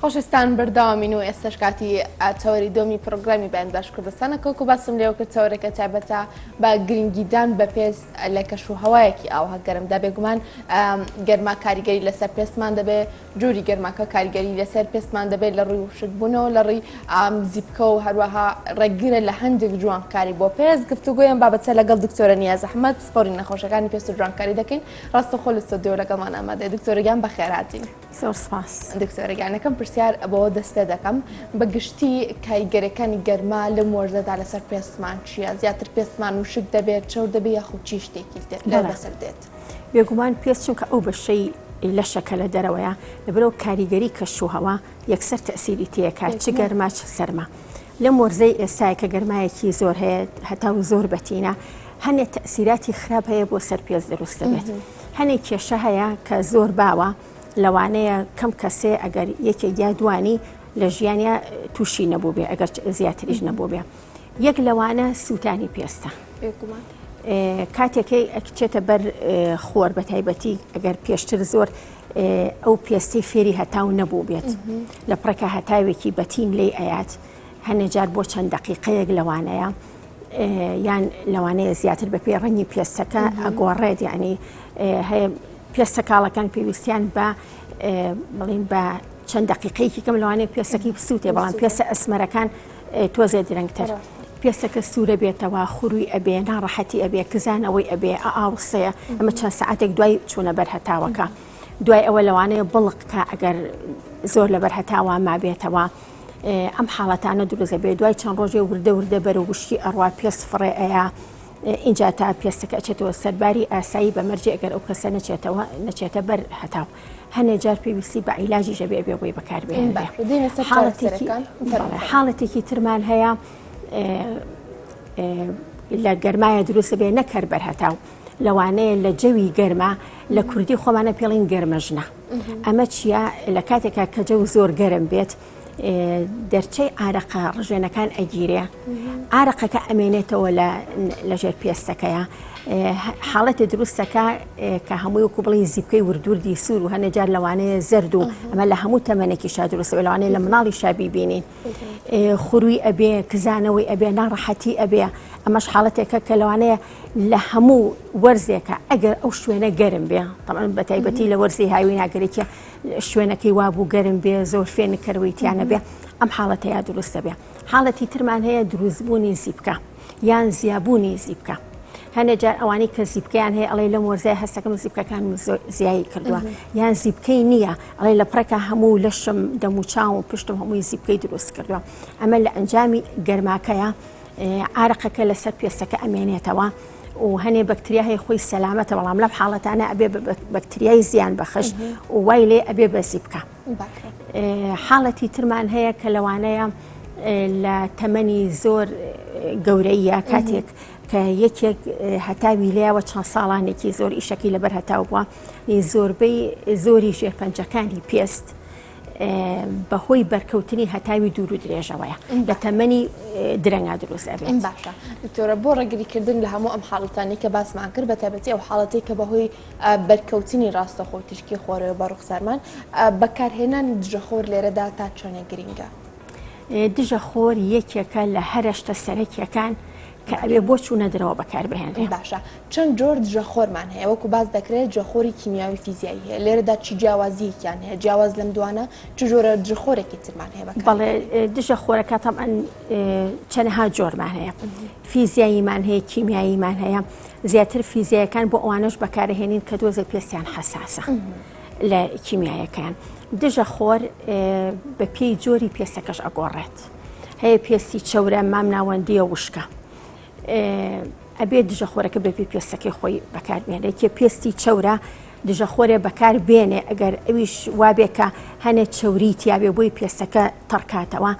خۆشەویستان بەردەوامین و ئێستاش کاتی تەوەری دۆمی پرۆگرامی بەیان باش کوردستانە کۆکو باسم لێوە کرد تەوەرەکە تایبەتە بە گرنگیدان بە پێست لە کەش و هەوایەکی ئاوها گەرمدا بێگومان گەرما کاریگەری لەسەر پێستمان دەبێ جۆری گەرماکە کاریگەری لەسەر پێستمان دەبێت لە ڕووی وشکبوونەوە لە ڕووی زیپکە و هەروەها ڕێگرە لە هەندێک جوانکاری بۆ پێست گفتوگۆیان بابەتە لەگەڵ دکتۆرە نیاز ئەحمەد پسپۆری نەخۆشەکانی پێست و جوانکاری دەکەین ڕاستەخۆ لە ستۆدیۆ لەگەڵمان ئامادەیە دکتۆرە گیان بەخێرهاتین. زۆر سپاس. دکتۆرە گیان یەکەم پرسیار بەوە دەست پێ دەکەم بە گشتی کاریگەریەکانی گەرما لەم وەرزەدا لەسەر پێستمان چییە؟ زیاتر پێستمان وشک دەبێت چەور دەبێت یاخود چی شتێکی لەسەر دێت؟ بێگومان پێست چونکە ئەو بەشەی لەشە کە لە دەرەوەیە لەبەرئەوە کاریگەری کەش و هەوا یەکسەر تەئسیری تێکات چ گەرما چ سەرما لەم وەرزەی ئێستای کە گەرمایەکی زۆر هەیە هەتاو زۆر بەتینە هەنێ تەئسیراتی خراپ هەیە بۆ سەر پێست دروست دەبێت هەنێ کێشە هەیە کە زۆر باوە لەوانەیە کەم کەسێ ئەگەر یەکێک یا دوانی لە ژیانیا تووشی نەبوو بێ ئەگەر زیاتریش نەبوو بێ یەک لەوانە سووتانی پێستە کاتێکەی ئەکچێتە بەر خۆر بە تایبەتی ئەگەر پێشتر زۆر ئەو پێستی فێری هەتاو نەبوو بێت لە پڕێکە هەتاوێکی بەتین لی ئەیات هەنێ جار بۆ چەند دقیقەیەک لەوانەیە یان لەوانەیە زیاتر بە پێی ڕەنگی پێستەکە ئەگۆڕێت یعنی هەیە پێستە کاڵەکان پێویستیان بە بڵین بە چەند دقیقەیەکی کەم لەوانەیە پێستەکەی بسووتێ بەڵام پێستە ئەسمەرەکان تۆزێ درەنگتر پێستەکە سوورە بێتەوە خوروی ئەبێ ناڕەحەتی ئەبێ کزانەوەی ئەبێ ئاوسەیە ئەمە چەند سەعاتێک دوای چوونە بەر هەتاوەکە دوای ئەوە لەوانەیە بڵق کە ئەگەر زۆر لەبەر هەتاوا مابێتەوە ئەم حاڵەتانە دروست دەبێت دوای چەند ڕۆژێ وردە وردە بەرەو وشکی ئەڕوا پێست فڕێ ئەیا ئینجا تا پێستەکە ئەچێتەوە سەرباری ئاسایی بە مەرجێ ئەگەر ئەو کەسە نەچێتەوە نەچێتە بەر هەتاو هەنێ جار پێویستی بە عیلاجیش ئەبێ ئەبێ بۆی بەکاربهێنرێ حاڵەتێکی ترمان هەیە لە گەرمایە دروست بێ نەکەر بەر هەتاو لەوانەیە لە جەوی گەرما لە کوردی خۆمانە پێڵین گەرمەژنە ئەمە چییە لە کاتێکا کە جەو زۆر گەرم بێت دەرچەی ئارەقە ڕژێنەکان ئەگیرێ ئارەقەکە ئەمێنێتەوە لە ژێر پێستەکەیە حاڵەتی دروستەکە کە هەمووی وەکو بڵی زیپکەی وردوردی سوور و هەنێ جار لەوانەیە زەرد و ئەمە لە هەموو تەمەنێکی شا دروستە لەوانەیە لە مناڵی شابی بینین خوروی ئەبێ کزانەوەی ئەبێ ناڕەحەتی ئەبێ ئەمەش حاڵەتێکە کە لەوانەیە لە هەموو وەرزێکە ئەگەر ئەو شوێنە گەرم بێ تەبعەن بە تایبەتی لە وەرزی هاوینا گەرەکە شوێنەکەی وابوو گەرم بێ زۆر فێنکەرەوەی تیانە بێ ئەم حاڵەتەیە دروستە بێ حاڵەتی ترمان هەیە دروستبوونی زیپکە یان زیابوونی زیپکە هەنێ جار ئەوانەی کە زیپکەیان هەیە ئەڵێ لەم وەرزای هەستەکەم زیپکەکان زیایی کردووە یان زیپکەی نییە ئەڵێ لە پڕێکا هەموو لەشم دەموچاوم و پشتم هەمووی زیپکەی دروست کردووە ئەمە لە ئەنجامی گەرماکەیە ئارەقەکە لەسەر پێستەکە ئەمێنێتەوە و هەنێ بەکتریا هەیە خۆی سەلامەتە بەڵام لەم حاڵەتانە ئەبێ بەکتریای زیان بەخش و وای لێ ئەبێ بەزی بکە حاڵەتی ترمان هەیە کە لەوانەیە لە تەمەنی زۆر گەورەیە کاتێک کە یەکێک هەتاوی لێوە چەند ساڵانێکی زۆر ئیشەکەی لەبەر هەتاو بووە زۆربەی زۆری ژێرپەنجەکانی پێست بەهۆی بەرکەوتنی هەتاوی دوور و درێژەوەیە لە تەمەنی درەنگا دروست ئەبێت. باشە دکتۆرە بۆ ڕێگریکردن لە هەموو ئەم حاڵەتانەی کە باسمان کرد بە تایبەتی ئەو حاڵەتەی کە بەهۆی بەرکەوتنی ڕاستەخۆ تیشکی خۆرەوە بە ڕوخسارمان بەکارهێنانی دژەخۆر لێرەدا تا چەنێک گرینگە؟ دژەخۆر یەکێکە لە هەرە شتە سەرەکیەکان کە ئەبێ بۆ چوونە دەرەوە بەکاربهێنرێ. باشە چەند جۆر دژەخۆرمان هەیە وەکو باس دەکرێت دژەخۆری کیمیاوی فیزیایی هەیە لێرەدا چی جیاوازیەکیان هەیە جیاواز لەم دوانە چ جۆرە دژەخۆرێکی ترمان هەیە بەکار بەڵێ دژەخۆرەکە تەبعەن چەنەها جۆرمان هەیە فیزیاییمان هەیە کیمیاییمان هەیە زیاتر فیزیایەکان بۆ ئەوانەش بەکارهێنین کە دۆزێ پێستیان حەساسە لە کیمیایەکان دژە خۆر بە پێی جۆری پێستەکەش ئەگۆڕێت هەیە پێستی چەورە مام ناوەندیە وشکە ئەبێ دژە خۆرەکە بە پێی پێستەکەی خۆی بەکاربێنێت کێ پێستی چەورە دژە خۆرێ بەکار بێنێ ئەگەر ئەویش وابێ کە هەنێ چەوری تیاێ بۆی پێستەکە تەڕکاتەوە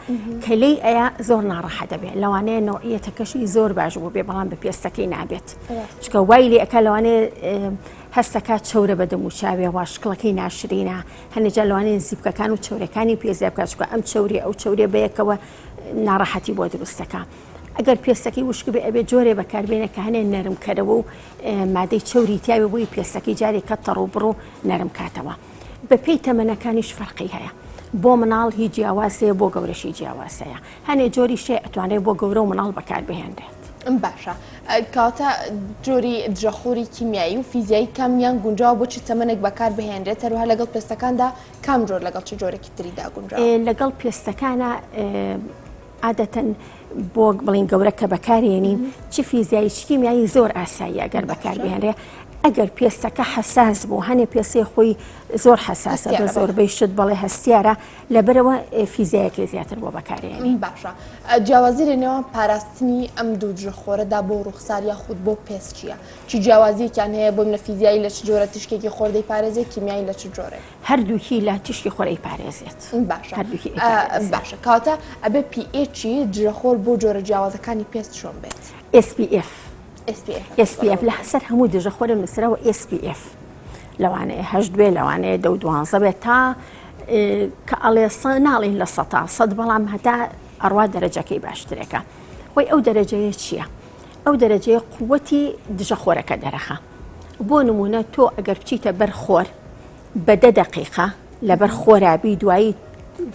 کە لێی ئەیا زۆر ناڕەحە دەبێت لەوانەیە نەوعیەتەکەشی زۆر باش بوو بێ بەڵام بە پێستەکەی نابێت چکە وای لێ ئەکا لەوانەیە هەستەکا چەورە بە دەموچاوێ وا شکڵەکەی ناشرینە هەنێ جار لەوانەیە زیپکەکان و چەورەکانی پێ زیاد بکات چونکە ئەم چەوریە ئەو چەوریە بەیەکەوە ناڕەحەتی بۆ دروستەکە ئەگەر پێستەکەی وشک بێ ئەبێ جۆرێ بەکاربێنێ کە هەنێ نەرمکەرەوە و مادەی چەوری تیاوێ بۆی پێستەکەی جارێکە تەڕ و بڕ و نەرم کاتەوە بەپێی تەمەنەکانیش فەرقی هەیە. بۆ مناڵ هی جیاواز هەیە بۆ گەورەشی جیاواز هەیە هەنێ جۆری شێ ئەتوانرێت بۆ گەورە و مناڵ بەکار بهێنرێت. باشە کەواتە جۆری دژەخۆری کیمیایی و فیزیایی کامیان گونجاوە بۆ چ تەمەنێک بەکار بهێنرێت هەروەها لەگەڵ پێستەکاندا کام جۆر لەگەڵ چ جۆرێکی تریدا گونجاوە؟ لەگەڵ پێستەکانە عادەتەن بۆ بڵین گەورە کە بەکارێنین چ فیزیایی چ کیمیایی زۆر ئاساییە ئەگەر بەکاربهێنرێ ئەگەر پێستەکە حەساس بوو هەنێ پێسێ خۆی زۆر حەساسە بە زۆربەی شت بەڵێ هەستیارە لەبەرەوە فیزیایەکەی زیاتر بۆ بەکارێنین. باشە جیاوازی لە نێوان پاراستنی ئەم دوو دژەخۆرەدا بۆ ڕوخسار یاخود بۆ پێست چییە؟ چ جیاوازیەکیان هەیە بۆ منە فیزیایی لە چ جۆرە تیشکێکی خۆر دەیپارێزێت کیمیایی لە چ جۆرێک؟ هەردووکی لە تیشکی خۆر ئەیپارێزێت. باشە هەردووکی ئەیپارێزێت. باشە کەواتە ئەبێ pH ی دژەخۆر بۆ جۆرە جیاوازەکانی پێست چۆن بێت؟ SPF. SPF لە سەر هەموو دژە خۆرە نووسراوە SPF لەوانەیە هەشت بێ لەوانەیە دە و دوانزە بێت تا کە ئەڵێ ناڵین لە سەتا سەد بەڵام هەتا ئەڕوا دەرەجەکەی باشترێکە خۆی ئەو دەرەجەیە چییە؟ ئەو دەرەجەیە قوتی دژە خۆرەکە دەرەخە بۆ نمونە تۆ ئەگەر بچیتە بەر خۆر بە دە دەقیقە لەبەر خۆرابی دوایی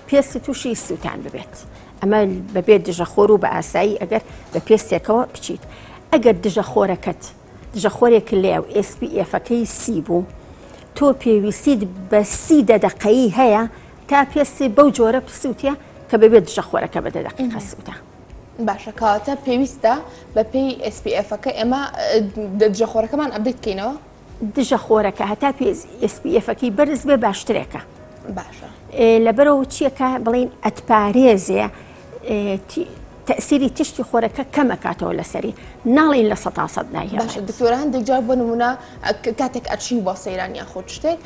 پێست تووشی سووتان ببێت ئەمە بەبێ دژەخۆر و بە ئاسایی ئەگەر بە پێستێکەوە بچیت. ئەگەر دژەخۆرەکەت دژەخۆرێک لێ و SPF ەکەی سی بوو تۆ پێویستیت بە سی دە دەقەیی هەیە تا پێستی بەو جۆرە بسووتێ کە بەبێ دژەخۆرەکە بە دە دەقیقە سووتە. باشە کەواتە پێویستە بەپێی SPF ەکە ئێمە دژەخۆرەکەمان update کەینەوە؟ دژە خۆرەکە هەتا پێ SPF ەکەی بەرز بێ باشترێکە باشە لەبەرەوە چیەکە بڵین ئەتپارێزێ تەسیری تشتی خۆرەکە کەمەکاتەوە لەسەری ناڵین لە سە سەد نایە باشە دکتۆرە هەندێک جار بۆ نمونە کاتێک ئەچین بۆ سەیران یاخود شتێک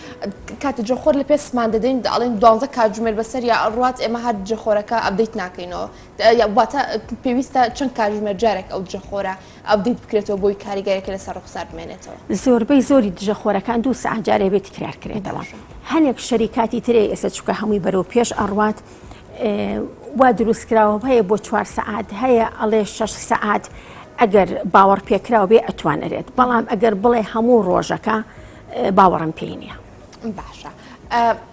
کاتێک دژەخۆر لە پێستمان دەدەین ئەڵێن دوانزە کاتژمێر بەسەر یا ئەڕوات ئێمە هەر دژەخۆرەکە update ناکەینەوە واتە پێویستە چەند کاتژمێر جارێک ئەو دژەخۆرە update بکرێتەوە بۆی کاریگەرەکە لەسەر ڕوخسار بمێنێتەوە. زۆربەی زۆری دژەخۆرەکان دوو سەعات جارێ بێ تکرار کرێتەوە هەنێک شەریکاتی ترێ ئێستا چونکە هەمووی بەرەو پێش ئەڕوات وا دروست کراوە هەیە بۆ چوار سەعات هەیە ئەڵێ شەش سەعات ئەگەر باوەڕ پێکراو بێ ئەتوانرێت بەڵام ئەگەر بڵێ هەموو ڕۆژەکە باوەڕم پێی نییە. باشە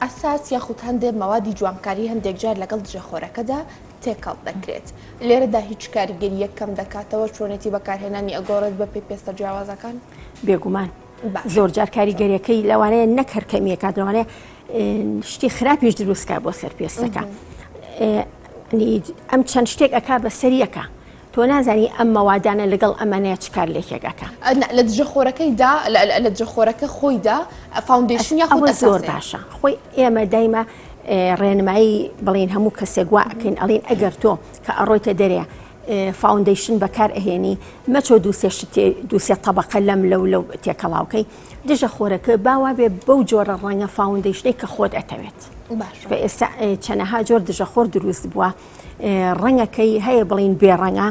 ئەساس یاخود هەندێک مەوادی جوانکاری هەندێک جار لەگەڵ دژەخۆرەکەدا تێکەڵ دەکرێت. لێرەدا هیچ کاریگەرییەک کەم دەکاتەوە چۆنێتی بەکارهێنانی ئەگۆڕێت بە پێی پێستە جیاوازەکان؟ بێگومان زۆر جار کاریگەریەکەی لەوانەیە نەک هەر کەمیەکات لەوانەیە شتی خراپیش دروستکە بۆ سەر پێستەکە ئەم چەند شتێک ئەک بە سەریەکە تۆ نازانی ئەم مەوادانە لەگەڵ ئەمانەیە چ کار لێکێک ئەکا. نا لە دژەخۆرەکەیدا لە دژەخۆرەکە خۆیدا foundation یاخود ئەوە زۆر باشە خۆی ئێمە دایمە ڕێنمایی بڵین هەموو کەسێک وا ئەکەین ئەڵین ئەگەر تۆ کە ئەڕۆیتە دەرێ foundation بەکار ئەهێنی مەچۆ دووسێ شتێ دووسێ تەبقە لەم لەو لەو تێکەڵاوکەی دژە خۆرەکە باوا بێ بەو جۆرە ڕەنگە foundation ەی کە خۆت ئەتەوێت باش ئێستا چەنەها جۆر دژە خۆر دروست بووە ڕەنگەکەی هەیە بڵین بێ ڕەنگە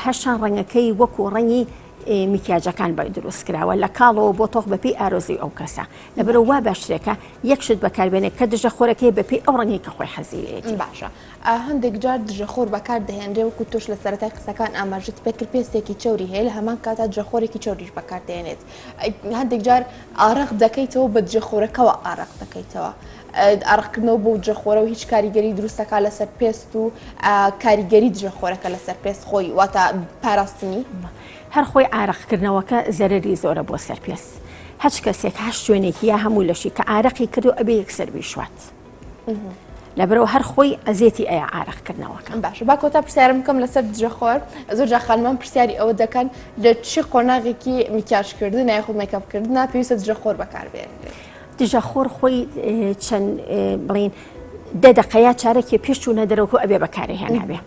هەشان ڕەنگەکەی وەکو ڕەنگی میکیاجەکان بە دروست کراوە لە کاڵەوە بۆ تۆخ بەپی ئارۆزی ئەو کەسە لەبەرەوە وا باشترێکە یەک شت بەکاربێنێت کە دژە خۆرەکەی بەپی ئەو ڕەنگی کە خۆی حەزی لێیەتی. باشە هەندێک جار دژەخۆر بەکار دەهێنرێ وەکو تۆش لە سەرەتای قسەکان ئاماژەت پێکرد پێستێکی چەوری هەیە لە هەمان کاتا دژەخۆرێکی چەوریش بەکار دەهێنێت هەندێک جار ئارەق دەکەیتەوە بە دژەخۆرەکەوە ئارەق دەکەیتەوە ئارەقکردنەوە بۆ دژەخۆرەوە هیچ کاریگەری دروست دەکات لەسەر پێست و کاریگەری دژەخۆرەکە لەسەر پێست خۆی واتە پاراستنی؟ هەر خۆی ئارەقکردنەوەکە زەرەری زۆرە بۆ سەر پێست هەچ کەسێک هەر شوێنێکی یا هەموو لەشی کە ئارەقی کردو ئەبێ یەکسەر بیشوات لەبەرەوە هەر خۆی ئەزێتی ئەیا ئارەقکردنەوەکە. باشە با کۆتا پرسیارم بکەم لەسەر دژەخۆر زۆر جار خانمان پرسیاری ئەوە دەکەن لە چی قۆناغێکی میکیاژکردن یاخود مەیکەپکردنا پێویستە دژەخۆر بەکاربێنرێت؟ دژە خۆر خۆی چەند بڵین دە دەقە یا چارەکێ پێش چوونە دەرەوە ئەبێ بەکارێ هێنابێ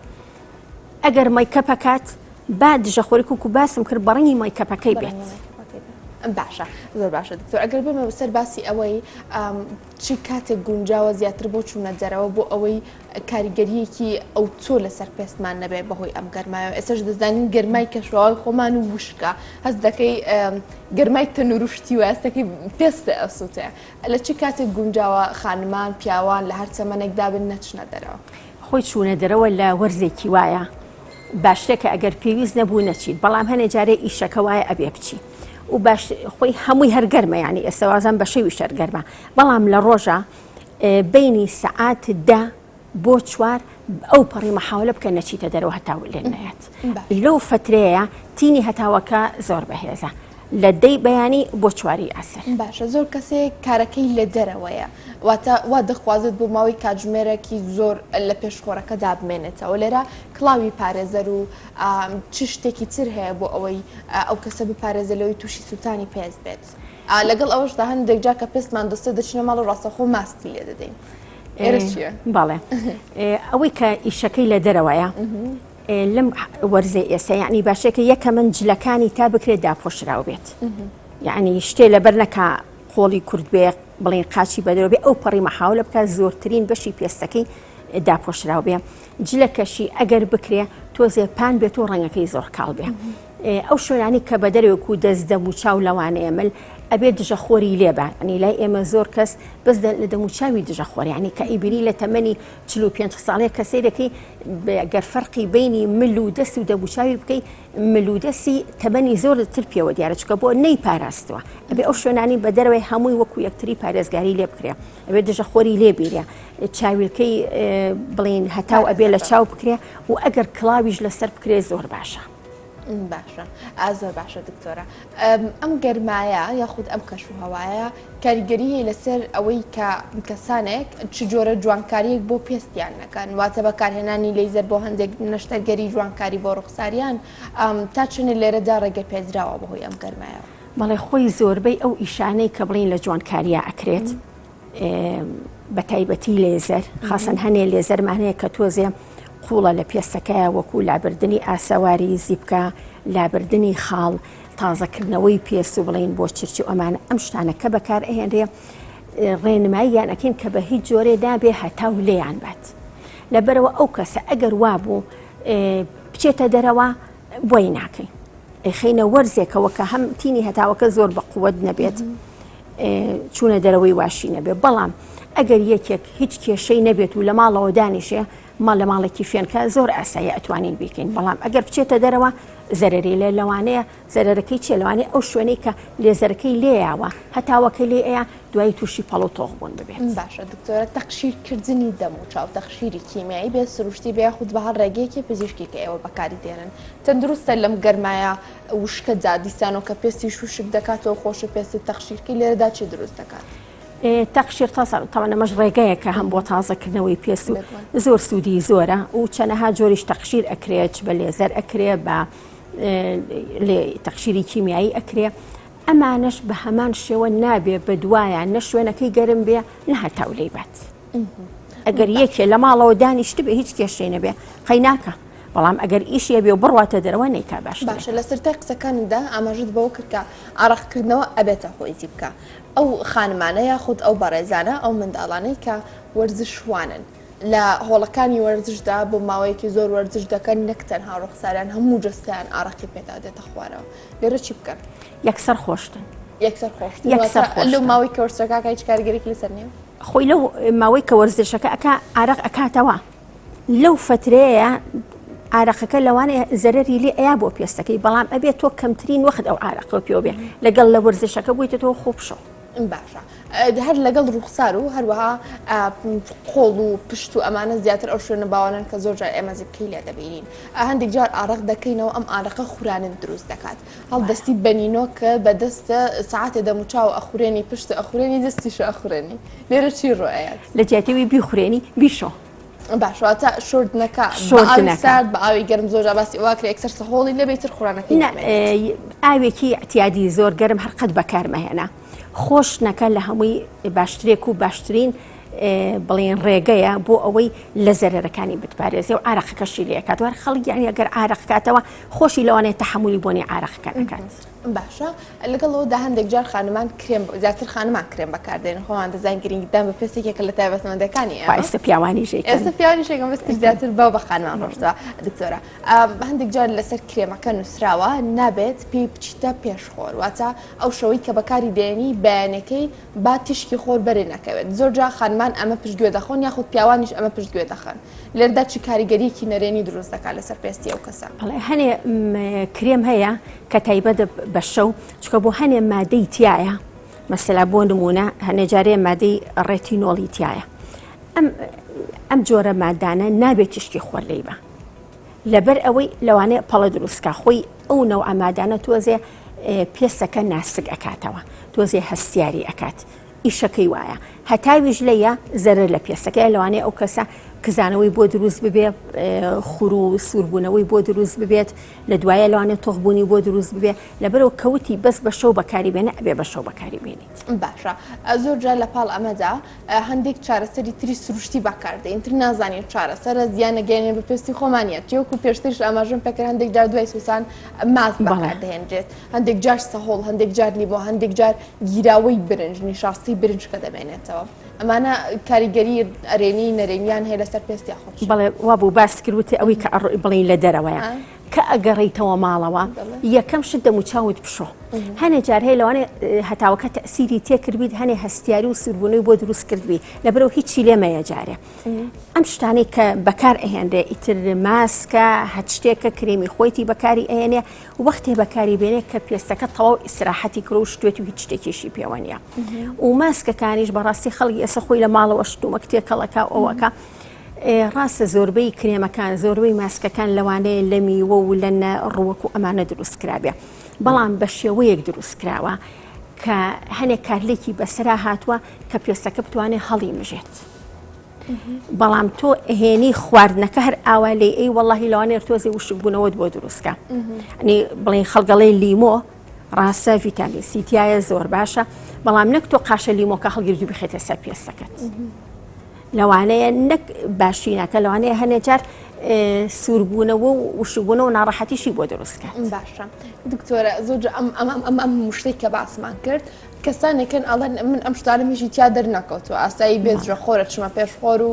ئەگەر مەیکەپەکات با دژە خۆری کوکو باسم کرد بەڕەنگی مەیکەپەکەی بێت. باشە زۆر باشە دکتۆر ئەگەر بێمە سەر باسی ئەوەی چی کاتێک گونجاوە زیاتر بۆ چوونە دەرەوە بۆ ئەوەی کاریگەریەکی ئەوتۆ لەسەر پێستمان نەبێ بەهۆی ئەم گەرمایەوە ئێستاش دەزانین گەرمای کەشوهەوای خۆمان و وشکە هەست دەکەی گەرمای تەنوروشتی و هەستەکەی پێستە ئەسووتێ لە چی کاتێک گونجاوە خانمان پیاوان لە هەر تەمەنێکدا بن نەچنە دەرەوە؟ خۆی چوونە دەرەوە لە وەرزێکی وایە باشترە کە ئەگەر پێویست نەبوو نەچیت بەڵام هەنێ جارێ ئیشەکە وایە ئەبێ بچی و باش خۆی هەمووی هەر گەرمە یانی ئێستا وازان بە شەویش هەر گەرمە بەڵام لە ڕۆژە. بەینی سەعات دە بۆ چوار ئەو پەڕی مەحاولە بکە نەچیتە دەرەوە هەتاو لێ نەیەت لەو فترەیە تینی هەتاوەکە زۆر بەهێزە لە دەی بەیانی بۆ چواری عەسر. باشە زۆر کەسێک کارەکەی لە دەرەوەیە واتە وا دەخوازێت بۆ ماوەی کاتژمێرێکی زۆر لە پێش خۆرەکەدا بمێنێتەوە لێرە کڵاوی پارێزەر و چ شتێکی تر هەیە بۆ ئەوەی ئەو کەسە بپارێزە لەوەی تووشی سووتانی پێست بێت لەگەڵ ئەوەشدا هەندێک جار کە پێستمان دەستێت دەچینە ماڵ و ڕاستەوخۆ ماستی لێ دەدەین ئێرە چییە؟ بەڵێ ئەوەی کە ئیشەکەی لە دەرەوەیە لەم وەرزەی ئێستا یعنی باشێکە یەکە من جلەکانی تا بکرێت داپۆشراو بێت یعنی شتێ لەبەر نەکا قۆڵی کورد بێ بڵین قاچی بەدەرەوە بێ ئەو پەڕی مەحاولە بکات زۆرترین بەشی پێستەکەی داپۆشراو بێ جلەکەشی ئەگەر بکرێ تۆزێ پان بێت و ڕەنگەکەی زۆر کاڵ بێ ئەو شوێنانی کە بەدەرەوەک و دەست دەم و چاو لەوانەیە مل ئەبێ دژە خۆری لێبە ئەنی لای ئێمە زۆر کەس بەس لە دەم و چاوی دژە خۆریانی کە ئیبینی لە تەمەنی 45 ساڵەیە کە سەیرەکەی گەر فەرقی بینی مل و دەست و دەموچاوی بکەی مل و دەستی تەمەنی زۆر تر پێوە دیارە چکە بۆ نەی پاراستووە ئەبێ ئەو شوێنانی بە دەرەوەی هەمووی وەکو یەکتری پارێزگاری لێ بکرێ ئەبێ دژە خۆری لێ بیرێ چاویلکەی بڵین هەتاو ئەبێ لە چاو بکرێ و ئەگەر کڵاویش لەسەر بکرێ زۆر باشە. باشە زۆر باشە دکتۆرە ئەم گەرمایە یاخود ئەم کەش و هەوایە کاریگەری هەیە لەسەر ئەوەی کە کەسانێک چ جۆرە جوانکاریەک بۆ پێستیان نەکەن واتە بەکارهێنانی لەیزەر بۆ هەندێک نەشتەرگەری جوانکاری بۆ ڕوخساریان تا چەنێ لێرەدا ڕێگە پێدراوە بەهۆی ئەم گەرمایەوە؟ بەڵێ خۆی زۆربەی ئەو ئیشانەی کە بڵین لە جوانکاریا ئەکرێت بە تایبەتی لێزەر خاصەن هەنێ لێزەرمان هەیە کە تۆزێ قوڵە لە پێستەکەیە وەکو لابردنی ئاسەواری زیپکە لابردنی خاڵ تازەکردنەوەی پێست و بڵین بۆ چرچی و ئەمانە ئەم شتانە کە بەکار ئەهێنرێ ڕێنماییان ئەکەین کە بە هیچ جۆرێ نابێ هەتاو لێیان بات لەبەرەوە ئەو کەسە ئەگەر وابوو بچێتە دەرەوە بۆی ناکەین ئەیخەینە وەرزێکەوە کە هەم تینی هەتاوەکە زۆر بە قوت نەبێت چوونە دەرەوەی واشی نەبێت بەڵام ئەگەر یەکێک هیچ کێشەی نەبێت و لە ماڵەوە دانیشێ ماڵ لە ماڵێکی فێنکە زۆر ئاساییە ئەتوانین بیکەین بەڵام ئەگەر بچێتە دەرەوە زەرەری لێ لەوانەیە زەرەرەکەی چیە لەوانەیە ئەو شوێنەی کە لێزەرەکەی لێیاوە هەتاوەکە لێ ئەیا دوایی تووشی پەڵ و تۆخ بوون ببێت. باشە دکتۆرە تەقشیر کردنی دەم و چاو تەقشیری کیمیایی بێ سروشتی بێ یاخود بە هەر ڕێگەیەکی پزیشکی کە ئێوە بەکاری دێنن تەندروستە لەم گەرمایە وشکەدا دیسانەوە کە پێستیش وشک دەکاتەوە خۆشە پێستت تەقشیرکەی لێرەدا چی دروست دەکات؟ تەقشیر تازە تاوان ئەمەش ڕێگەیەکە هەم بۆ تازەکردنەوەی پێست و زۆر سوودی زۆرە و چەنەها جۆریش تەقشیر ئەکرێت چ بە لێزەر ئەکرێ بە تەقشیری کیمیایی ئەکرێ ئەمانەش بە هەمان شێوە نابێ بە دوایان نە شوێنەکەی گەرم بێ نە هەتاو لێی بات ئەگەر یەکێ لە ماڵەوە دانیشت بێ هیچ کێشەی نەبێ قەیناکە بەڵام ئەگەر ئیشێ بێ و بڕواتە دەرەوە نەیکا باشترە. باشە لە سەرتای قسەکانتدا ئاماژەت بەوە کرد کە ئارەقکردنەوە ئەبێتە هۆی زیپکە ئەو خانمانە یاخود ئەو بەڕێزانە ئەو منداڵانەی کە وەرزشوانن لە هۆڵەکانی وەرزشدا بۆ ماوەیەکی زۆر وەرزش دەکەن نەک تەنها ڕوخساریان هەموو جەستەیان ئارەقی پێدا دێتە خوارەوە لێرە چی بکەن؟ یەکسەر خۆشتن. یەکسەر خۆشتن یەکسەر خۆشتن لەو ماوەی کە وەرزشەکە هیچ کاریگەریەکی لەسەر نییە؟ خۆی لەو ماوەی کە وەرزشەکە ئەکا ئارەق ئەکاتەوە لەو فترەیە ئارەقەکە لەوانەیە زەرەری لێ ئەیا بۆ پێستەکەی بەڵام ئەبێت تۆ کەمترین وەخت ئەو ئارەقە پێوە بێ لەگەڵ لە وەرزشەکە بوویتە تۆ خۆ بشۆ. باشە هەر لەگەڵ ڕوخسار و هەروەها قۆڵ و پشت و ئەمانە زیاتر ئەو شوێنە باوانن کە زۆر جار ئێمە زیپکەی لێ دەبینین هەندێک جار ئارەق دەکەینەوە ئەم ئارەقە خورانن دروست دەکات هەڵدەستی بەنینۆکە بەدەستە سەعاتێ دەموچاو ئەخورێنی پشت ئەخورێنی دەستیش ئەخورێنی لێرە چی ڕوئەیات؟ لە جیاتیوی بیخورێنی بیشۆ. باش واتە شۆردنەکە شۆردنەکە سارد بە ئاوی گەرم زۆر جار باسی ئەوە کرێ یەکسەر سەهۆڵی لێ بێ تر خورانەکەی نامێنێت. ئاوێکی ئیعتیادی زۆر گەرم هەر قەت بەکار مەهێنە خۆشتنەکە لە هەمووی باشترێک و باشترین بڵێن ڕێگەیە بۆ ئەوەی لە زەرەرەکانی بتپارێزێ و عارەقەکەشی لێ ئەکات وەر خەڵک یعنی ئەگەر عارەق کاتەوە خۆشی لەوانەیە تەحەمولی بۆنی عارەقەکە نەکات. باشە لەگەڵ ئەوەدا هەندێک جار خانمان کرێم زیاتر خانمان کرێم بەکاردێنن خۆمان دەزانین گرنگیدان بە پێست یەکێکە لە تایبەتمەندەکانی ئێمە ئێستا پیاوانیش ئەیکەن. ئێستا پیاوانیش ئەیکەن بەس زیاتر باو بە خانمان ڕۆشتووە دکتۆرە هەندێک جار لەسەر کرێمەکە نووسراوە نابێت پێی بچیتە پێش خۆر واتە ئەو شەوەی کە بەکاری دێنی بەیانەکەی با تیشکی خۆر بەرێ نەکەوێت زۆر جار خانمان ئەمە پشتگوێ دەخۆن یاخود پیاوانیش ئەمە پشتگوێ دەخەن لێردا چ کاریگەریەکی نەرێنی دروست دەکات لەسەر پێستی ئەو کەسە؟ بەڵێ هەنێ کرێم هەیە کە تایبەتە بە شەو چونکە بۆ هەنێ مادەی تایە مەسەلا بۆ نمونە هەنێ جارێ مادەی ڕێتینۆڵی تایە. ئەم ئەم جۆرە مادانە نابێت تیشکی خۆر لێی بە لەبەر ئەوەی لەوانەیە پەڵە دروستکە خۆی ئەو نەوعە مادانە تۆزێ پێستەکە ناسک ئەکاتەوە تۆزێ هەستیاری ئەکات ئیشەکەی وایە هەتاویش لەیە زەرەر لە پێستەکەیە لەوانەیە ئەو کەسە کزانەوەی بۆ دروست ببێ خور و سووربوونەوەی بۆ دروست ببێت لە دوایە لەوانەیە تۆخبوونی بۆ دروست ببێ لەبەرەوە کەوتی بەس بە شەو بەکاری بێنە ئەبێ بە شەو بەکاری بێنیت. باشە زۆر جار لە پاڵ ئەمەدا هەندێک چارەسەری تری سروشتی بەکاردێن تر نازانین چارەسەرە زیان نەگەیەنێ بە پێستی خۆمان یان چی وەکو پێشتریش ئاماژەم پێکرد هەندێک جار دوای سوسان ماست بەکاردەهێنرێت هەندێک جار سەهۆڵ هەندێک جار لیمۆ هەندێک جار گیراوەی برنج نیشاستەی برنج کە دەمێنێتەوە ئەمانە کاریگەری ئەرێنی نەرێنیان هەیە لەسەر پێست یاخود بەڵێ وابوو باس کرد وتی ئەوەی کە ئەڕۆی بڵێین لە دەرەوەیە کە ئەگەڕێیتەوە ماڵەوە یەکەم شت دەموچاوت بشۆ هەنێ جار هەیە لەوانەیە هەتاوەکە تەسیری تێکردبیت هەنێ هەستیاری و سووربوونەوەی بۆ دروست کردبی لەبەرەوە هیچی لێمەیە جارێ ئەم شتانەی کە بەکار ئەهێنرێ ئیتر ماسکە هەچ شتێکە کرێمی خۆیتی بەکاری ئەهێنێ وەختێ بەکاری بێنێ کە پێستەکە تەواو ئیسراحەتی کرد و شتێت و هیچ شتێکیشی پێوە نییە و ماسکەکانیش بەڕاستی خەڵکی ئێستا خۆی لە ماڵەوە شتومەک تێکەڵەکە ئەوەکە ڕاستە زۆربەی کرێمەکان زۆربەی ماسکەکان لەوانەیە لە میوە و لە ڕووەک و ئەمانە دروست کرابێ بەڵام بە شێوەیەک دروست کراوە کە هەنێک کارلێکی بەسەرا هاتووە کە پێستەکە بتوانێت هەڵی مژێت. بەڵام تۆ هێنی خواردنەکە هەر ئاوا لێ ئەی وەڵی لەوانێر تۆزی وشکبوونەوەت بۆ دروستکە ئەنی بڵین خەڵگەڵی لیمۆ ڕاستە ڤیتامین سی تایە زۆر باشە بەڵام نەک تۆ قاشە لیمۆکە هەڵگرت و بخێتە سەر پێستەکەت. لەوانەیە نەک باشی ناکە لەوانەیە هەنێ جار سووربوونەوە و وشکبوونەوە ناڕەحەتیشی بۆ دروست کات. باشە دکتۆرە زۆر ئەم ئەم ئەم ئەم شتێک کە باسمان کرد کەسانێکن ئەڵێن من ئەم شتانم هیچی تیا دەرنەکەوتووە ئاسایی بێجرە خۆرە چمە پێش خۆر و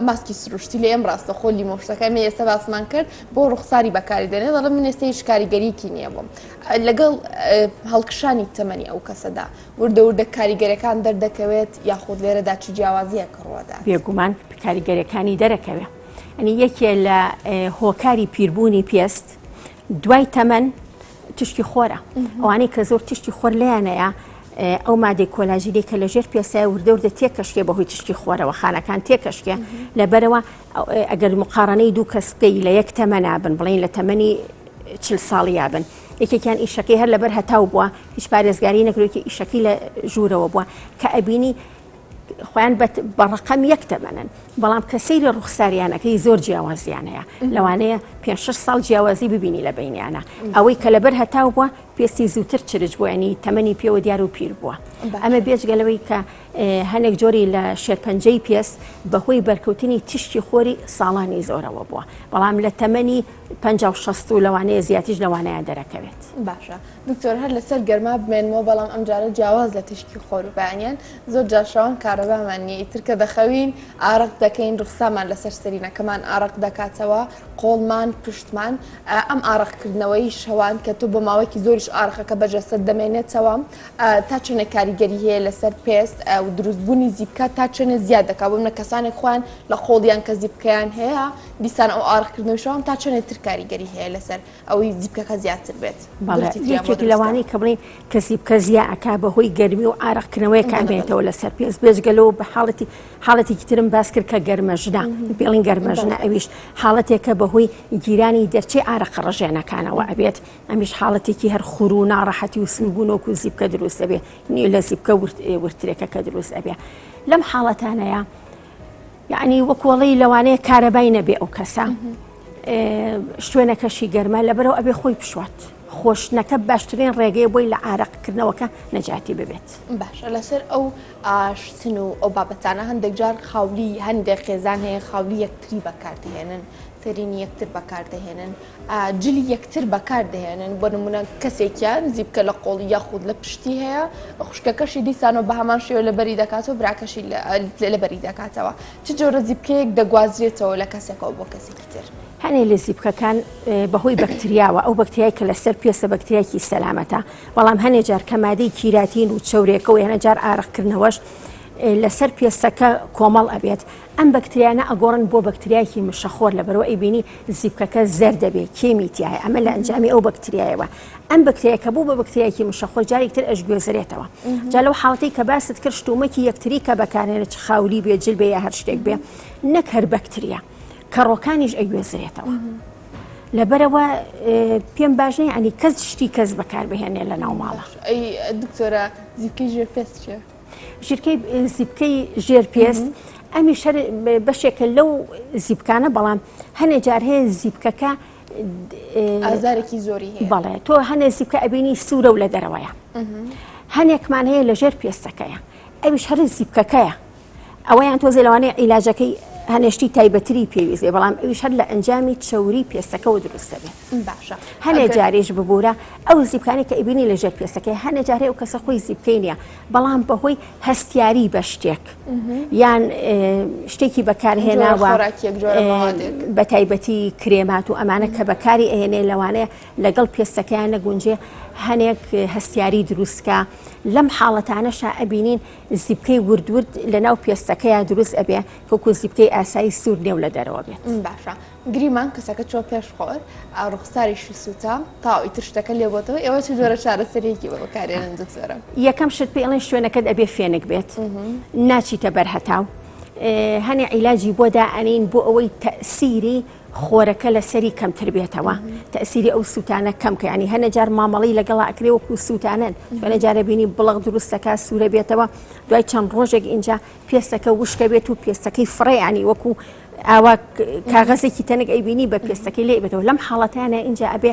ماسکی سروشتی لێم ڕاستە خۆ لیمۆ شتەکە من ئێستا باسمان کرد بۆ ڕوخساری بەکاری دێنێ دەڵێ من ئێستا هیچ کاریگەریکی نییە بۆم لەگەڵ هەڵکشانی تەمەنی ئەو کەسەدا وردە وردە کاریگەرەکان دەردەکەوێت یاخود لێرەدا چ جیاوازیەک ڕوەدات؟ بێگومان کاریگەرەکانی دەرەکەوێ ئەنی یەکێ لە هۆکاری پیربوونی پێست دوای تەمەن تشکی خۆرە ئەوانەی کە زۆر تشکی خۆر لێیانەیە ئەو مادەی کۆلاژینەی کە لەژێر پێستای وردە وردە تێکەشکێ بەهۆی تشکی خۆرەوە خانەکان تێکەشکێ لەبەرەوە ئەگەر مقارنەی دوو کەس بکەی لە یەک تەمەنا بن بڵین لە تەمەنی چل ساڵیا بن یەکێکیان ئیشەکەی هەر لەبەر هەتاو بووە هیچ پارێزگاری نەکرێکی ئیشەکەی لە ژوورەوە بووە کە ئەبینی خۆیان بە ڕقەم یەک تەمەنن بەڵام کە سەیری ڕوخساریانەکەی زۆر جیاوازیان هەیە لەوانەیە پێ شش ساڵ جیاوازی ببینی لە بینیانە ئەوەی کە لەبەر هەتاو بووە پێستی زووتر چرچ بووە ینی تەمەنی پێوە دیار و پیر بووە ئەمە بێجگە لەوەی کە هەنێک جۆری لە شێرپەنجەی پێست بەهۆی بەرکەوتنی تیشکی خۆری ساڵانی زۆرەوە بووە بەڵام لە تەمەنی 50 60 و لەوانەیە زیاتیش لەوانەیە دەرەکەوێت. باشە دکتۆر هەر لەسەر گەرما بمێنمەوە بەڵام ئەمجارە جیاواز لە تیشکی خۆر و بەیانیان زۆر جار شەوان کارەبامان نییە ئیتر کە دەخەوین ئارەق دەکەین ڕوخسامان لەسەر سەرینەکەمان ئارەق دەکاتەوە قۆڵمان پشتمان ئەم ئارەقکردنەوەی شەوان کە تۆ بۆ ماوەیەکی زۆریش ئارەقەکە بە جەستەت دەمێنێتەوە تا چەندێک کاریگەری هەیە لەسەر پێست و دروستبوونی زیپکە تا چەندێک زیاد دەکات بۆ منە کەسانێک خۆیان لە قۆڵیان کە زیپکەیان هەیە دیسان ئەو ئارەقکردنەوەی شەوان تا چەندێک تر کاریگەری هەیە لەسەر ئەوەی زیپکەکە زیاتر بێت بەڵێ یەکێک لەوانەی کە بڵێن کە زیپکە زیا ئەکا بەهۆی گەرمی و ئارەقکردنەوەی کە ئەمێنێتەوە لەسەر پێست بێجگە لەوە بە حاڵەتی حاڵەتێکی ترم باس کرد کە گەرمەژنە پێڵین گەرمەژنە ئەویش حاڵەتێکە بەهۆی گیرانی دەرچەی ئارەقە ڕژێنەکانەوە ئەبێت ئەمیش حاڵەتێکی هەر خور و ناڕەحەتی و سووربوونۆک و زیپکە دروست ئەبێ نیە لە زیپکە ورترێکە کە دروست ئەبێ لەم حاڵەتانەیە یعنی وەکۆڵی لەوانەیە کارەبای نەبێ ئەو کەسە شوێنەکەشی گەرمە لەبەرەوە ئەبێ خۆی بشوات خۆشتنەکە باشترین ڕێگەیە بۆی لە عارەقکردنەوەکە نەجاتی ببێت. باشە لەسەر ئەو شتن و ئەو بابەتانە هەندێک جار خاولی هەندێک خێزان هەیە خاولی یەکتری بەکاردەهێنن سەرینی یەکتر بەکاردەهێنن جلی یەکتر بەکاردەهێنن بۆ نمونە کەسێکیان زیپکە لە قۆڵی یاخود لە پشتی هەیە خوشکەکەشی دیسانەوە بە هەمان شێوە لەبەری دەکاتەوە براکەشی لەبەری دەکاتەوە چ جۆرە زیپکەیەک دەگوازرێتەوە لە کەسێکەوە بۆ کەسێکی تر؟ هەنێ لە زیپکەکان بەهۆی بەکتریاوە ئەو بەکتریای کە لەسەر پێستە بەکتریایەکی سەلامەتە بەڵام هەنێ جار کە مادەی کیراتین و چەورێکە و هەنێ جار ئارەقکردنەوەش. لەسەر پێستەکە کۆمەڵ ئەبێت ئەم بەکتریانە ئەگۆڕن بۆ بەکتریایەکی مشەخۆر لەبەرەوە ئەیبینی زیپکەکە زەرد دەبێ کێمی تایە ئەمە لە ئەنجامی ئەو بەکتریایەوە ئەم بەکتریای کە بوو بە بەکتریایەکی مشەخۆر جارێک تر ئەشگوێزرێتەوە جا لەو حاڵەتەی کە باست کرد شتومەکی یەکتری کە بەکارێنە چ خاولی بێ جل بێ یا هەر شتێک بێ نەک هەر بەکتریا کەڕۆکانیش ئەگوێزرێتەوە. لەبەرەوە پێم باش نیە ینی کەس شتی کەس بەکاربهێنێ لە ناو ماڵە. ئەی دکتۆرە زیپکەی ژێر پێست چیە؟ ژیرکەی زیپکەی ژێر پێست ئەمی شەر بەشێکە لەو زیپکانە بەڵام هەنێ جار هەیە زیپکەکە ئازارێکی زۆری هەیە بەڵێ تۆ هەنێ زیپکە ئەبینی سوورە و لە دەرەوەیە هەنێکمان هەیە لە ژێر پێستەکەیە ئەویش هەر زیپکەکەیە ئەوەیان تۆزێ لەوانەیە عیلاجەکەی هەنێ شتی تایبەتری پێویست بێ بەڵام ئەویش هەر لە ئەنجامی چەوری پێستەکەوە دروست دەبێت. باشە هەنێ جاریش ببوورە ئەو زیپکانەی کە ئەیبینی لە ژێر پێستەکەی هەنێ جار هەیە ئەو کەسە خۆی زیپکەی نییە بەڵام بەهۆی هەستیاری بە شتێک یان شتێکی بەکارهێناوە بە تایبەتی کرێمات و ئەمانە کە بەکاری ئەهێنێ لەوانەیە لەگەڵ پێستەکەیان نەگونجێ هەنێک هەستیاری دروستکە لەم حاڵەتانەشا ئەبینین زیپکەی ورد ورد لەناو پێستەکەیا دروست ئەبێ وەکو زیپکەی ئاسایی سوور نێو لە دەرەوە بێت. باشە گریمان کەسەکە چوە پێش خۆر ڕوخساریشی سوتا تاو ئیتر شتەکە لێ بۆتەوە ئێوە چ جۆرە چارەسەریەکی بۆ بەکارێنن دکتۆرە؟ یەکەم شت پێی ئەڵێن شوێنەکەت ئەبێ فێنک بێت ناچیتە بەر هەتاو هەنێ عیلاجی بۆ دائەنین بۆ ئەوەی تەئسیری خۆرەکە لەسەری کەمتر بێتەوە تەسیری ئەو سووتانە کەم کە ینی هەنە جار مامەڵی لەگەڵا ئەکرێ وەکو سووتانن چۆنە جارە بینی بڵق دروستەکە سوورە بێتەوە دوای چەند ڕۆژێک اینجا پێستەکە وشکە بێت و پێستەکەی فڕێیانی وەکو ئاوا کاغەزێکی تەنک ئەیبینی بە پێستەکەی لێ بێتەوە لەم حاڵەتانە اینجا ئەبێ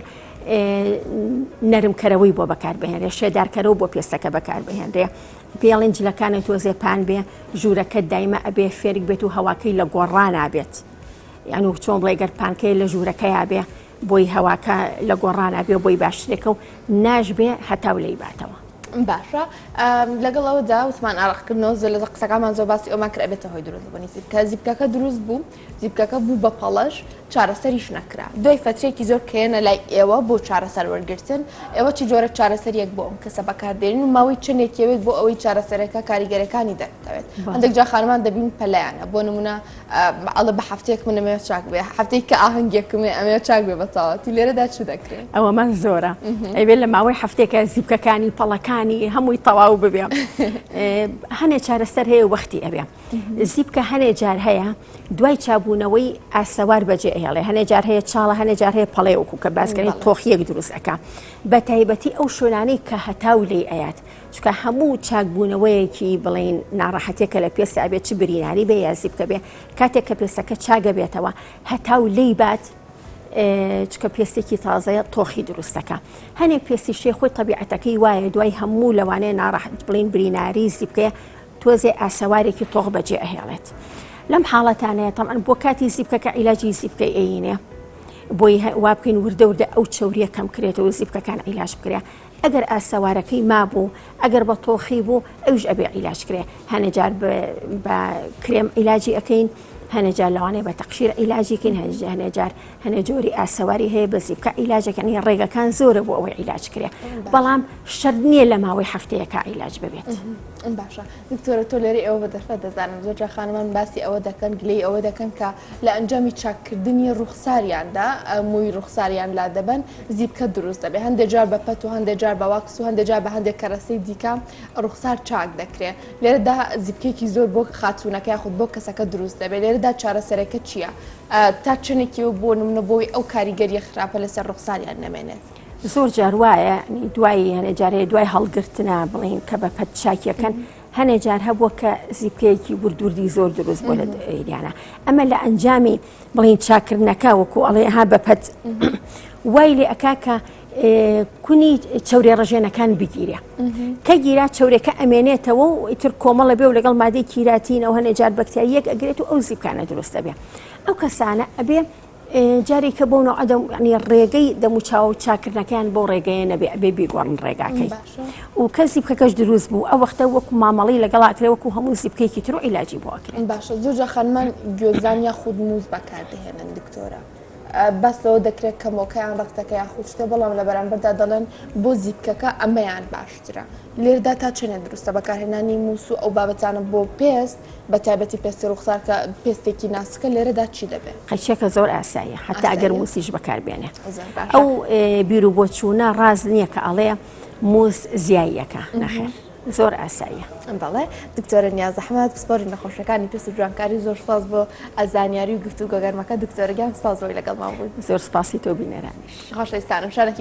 نەرمکەرەوەی بۆ بەکاربهێنرێ شێدارکەرەوە بۆ پێستەکە بەکاربهێنرێ پێڵین جلەکانە تۆزێ پان بێ ژوورەکە دایمە ئەبێ فێرک بێت و هەواکەی لە گۆڕانابێت. یان وەک چۆن بڵێ گەر پانکەیە لە ژوورەکەیا بێ بۆی هەواکە لە گۆڕانا بێ بۆی باشترێکە و ناش بێ هەتاو لێی باتەوە. باشە لەگەڵ ئەوەدا وتمان ئارەقکردنەوە زۆر لە قسەکانمان زۆر باسی ئەومان کرد ئەبێتە هۆی دروستبوونی زیپکە زیپکەکە دروست بوو زیپکەکە بوو بە پەڵەش چارەسەریش نەکرا دوای فەترێکی زۆر کەیەنە لای ئێوە بۆ چارەسەر وەرگرتن ئێوە چی جۆرە چارەسەریەک بۆ ئەم کەسە بەکاردێنن و ماوەی چەندێکیەوێت بۆ ئەوەی چارەسەرەکە کاریگەرەکانی دەربکەوێت هەندێک جا خانمان دەبین پەلیانە بۆ نمونە ئەڵێ بە هەفتەیەک من ئەمەوێت چاک بێ هەفتەی کە ئاهەنگێکم هەیە ئەمەوێت چاک بێ بە تەواوەتی لێرەدا چ دەکرێت؟ ئەوەمان زۆرە ئەیبێت لە ماوەی هەفتێکە زیپکەکانی پەڵەکانی هەمووی تەواو ببێ هەنێ چارەسەر هەیە وەختی ئەبێ زیپکە هەنێ جار هەیە دوای چابوونەوەی ئاسەوار بەجێ ئەهێڵێ هەنێ جار هەیە چاڵە هەنێ جار هەیە پەڵێ وەکو کە باسکەین تۆخیەک دروست ئەکا بە تایبەتی ئەو شوێنانەی کە هەتاو لێی ئەیات چونکە هەموو چاکبوونەوەیەکی بڵێین ناڕەحەتیەکە لە پێستا ئەبێت چ بریناری بێ یا زیپکە بێ کاتێک کە پێستەکە چاگە بێتەوە هەتاو لێی بات چکە پێستێکی تازەیە تۆخی دروستەکە هەنێک پێستی شێ خۆی طبیعەتەکەی وایە دوای هەموو لەوانەیە ناڕەحەت بڵین بریناری زیپکەیە تۆزێ ئاسەوارێکی تۆخ بەجێ ئەهێڵێت لەم حاڵەتانەیە تەمان بۆ کاتی زیپکەکە عیلاجی زیپکەی ئەینێ بۆی وا بکەین وردە وردە ئەو چوریە کەم کرێتەوە زیپکەکان عیلاج بکرێ ئەگەر ئاسەوارەکەی مابوو ئەگەر بە تۆخی بوو ئەویش ئەبێ عیلاج کرێ هەنێ جار بە کرێم عیلاجی ئەەکەین هەنێ جار لەوانەیە بە تەقشیر عیلاجی کەین هەنێ جار هەنێ جۆری ئاسەواری هەیە بە زیپکە عیلاجەکانی ڕێگەکان زۆرە بۆ ئەوەی عیلاج کرێ بەڵام شەرت نییە لە ماوەی هەفتەیەکە عیلاج ببێت. باشە دکتۆرە تۆ لێرە ئێوە بە دەرفەت دەزانم زۆر جار خانمان باسی ئەوە دەکەن گلەی ئەوە دەکەن کە لە ئەنجامی چاککردنی ڕوخساریاندا مووی ڕوخساریان لادەبەن زیپکە دروست دەبێت هەندێک جار بە پەت و هەندێک جار بە واکس و هەندێک جار بە هەندێک کەرەسەی دیکە ڕوخسار چاک دەکرێت لێرەدا زیپکێکی زۆر بۆ خاتوونەکە یاخود بۆ کەسەکە دروست دەبێت لێرەدا چارەسەرەکە چییە تا چەندێکی و بۆ نمونە بۆی ئەو کاریگەریە خراپە لەسەر ڕوخساریان نەمێنێت. زۆر جار وایە دوای هەنێ جارەیە دوای هەڵگرتنە بڵین کە بە پەت چاکیەکەن هەنێ جار هەبووە کە زیپکەیەکی وردوردی زۆر دروست بۆ لە ئەیریانە ئەمە لە ئەنجامی بڵین چاکردنەکە وەکو ئەڵێ ها بە پەت وای لێ ئەکا کە کونی چورێ ڕژێنەکان بگیرێ کە گیرا چورەکە ئەمێنێتەوە و ئیتر کۆمەڵە بێ و لەگەڵ مادەی کیراتین ئەو هەنێ جار بەکتریەک ئەگرێت و ئەو زیپکانە دروستە بێ ئەو کەسانە ئەبێ جارێکە بۆ نوعە دەم یعنی ڕێگەی دەموچاو و چاکردنەکەیان بۆ ڕێگەیە نەبێ ئەبێ بیگۆڕن ڕێگاکەی و کە زیپکەکەش دروست بوو ئەو وەختە وەکو مامەڵی لەگەڵ ئەکرێ وەکو هەموو زیپکێکی تر و عیلاجی بۆ ئەکرێت باشە زۆر جار خانمان گوێزان یاخود موز بەکاردەهێنن دکتۆرە. باس لەوە دەکرێت کە مۆکەیان ڕەقتەکە یاخود شتێ بەڵام لە بەرامبەردا دەڵێن بۆ زیپکەکە ئەمەیان باشترە لێردا تا چەنێ دروستە بەکارهێنانی موس و ئەو بابەتانە بۆ پێست بە تایبەتی پێستی ڕوخسار کە پێستێکی ناسکە لێرەدا چی دەبێت؟ قەیچەکە زۆر ئاساییە حتا ئەگەر موسیش بەکاربێنێ ئەو بیر و بۆچوونە ڕاست نییە کە ئەڵێ موس زیاییەکە نەخێر زۆر ئاساییە. بەڵێ دکتۆرە نیاز ئەحمەد پسپۆری نەخۆشەکانی پێست و جوانکاری زۆر سپاس بۆ زانیاری و گفتوگۆ گەرمەکە دکتۆرە گیان سپاس بۆی لەگەڵمان بووی. زۆر سپاسی تۆ بینەرانیش. خۆشەویستانم شانێکی.